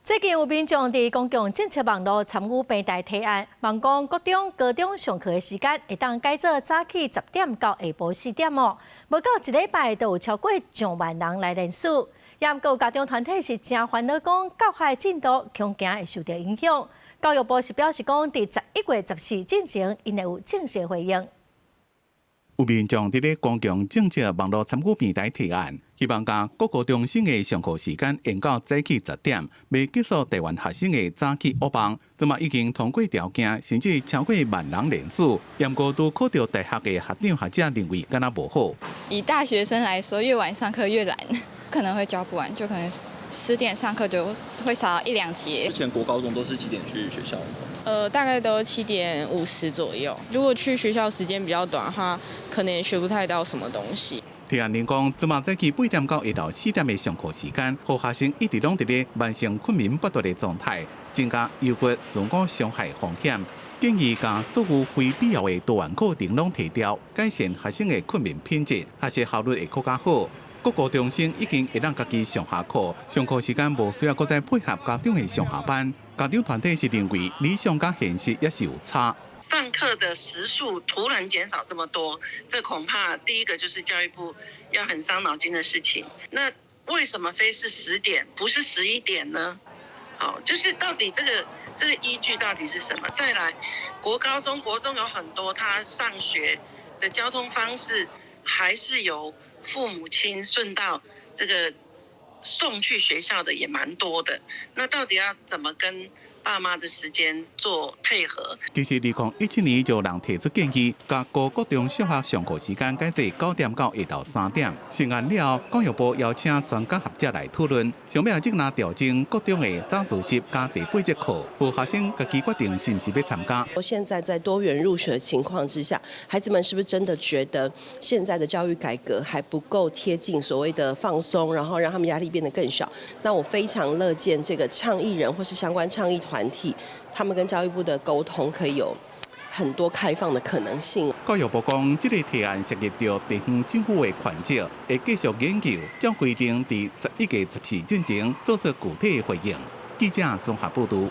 最近有民眾佇公共政策網路參與平台提案，望講國中、高中上課的時間會當改做早起10點到下晡4點哦。無夠一禮拜，就有超過上萬人來聯署。也毋過有家長團體是誠煩惱，講教學進度恐驚會受著影響。教育部是表示講，佇11月14進前，𪜶會有正式回應。有民眾佇咧公共政策網路參與平台提案，希望將國高中生的上課時間延到早起十點，欲結束台灣學生的早起噩夢。這馬已經通過條件，甚至超過萬人聯署。毋過拄考著大學的學長學者認為敢若無好。以大學生來說，越晚上課越懶，可能會教不完，就可能10點上課就會少一兩節。之前國高中都是幾點去學校？大概都7點50左右。如果去學校時間比較短的話，可能也學不太到什麼東西。提案人講，這馬早起8點到下晝4點的上課時間，予學生一直攏佇咧慢性睏眠不足的狀態，增加憂鬱、自我傷害風險。建議將所有非必要的多元課程攏提掉，改善學生的睏眠品質，學習效率會閣較好。國高中生已經會當家己上下課，上課時間無需要閣再配合家長的上下班。家長團體是認為理想佮現實也是有差。上課的時數突然減少這麼多，這恐怕第一個就是教育部要很傷腦筋的事情。那為什麼非是10點，不是11點呢？好，就是到底這個依據到底是什麼？再來，國高中、國中有很多他上學的交通方式還是由父母親順道這個送去學校的也蠻多的。那到底要怎麼跟爸媽的時間做配合？其實，2017年就有人提出建議，將高國中小學上課時間改做9點到下晝3點。成案了後，教育部邀請專家學者來討論，想欲這若調整國中的早自習佮第八節課，予學生家己決定是毋是欲參加。現在在多元入學的情況之下，孩子們是不是真的覺得現在的教育改革還不夠貼近所謂的放鬆，然後讓他們壓力變得更小？那我非常樂見這個倡議人或是相關倡議團體，他們跟教育部的溝通可以有很多開放的可能性。教育部講，這個提案涉及著地方政府的權責，會繼續研究，照規定佇11月14進前做出具體的回應。記者綜合報導。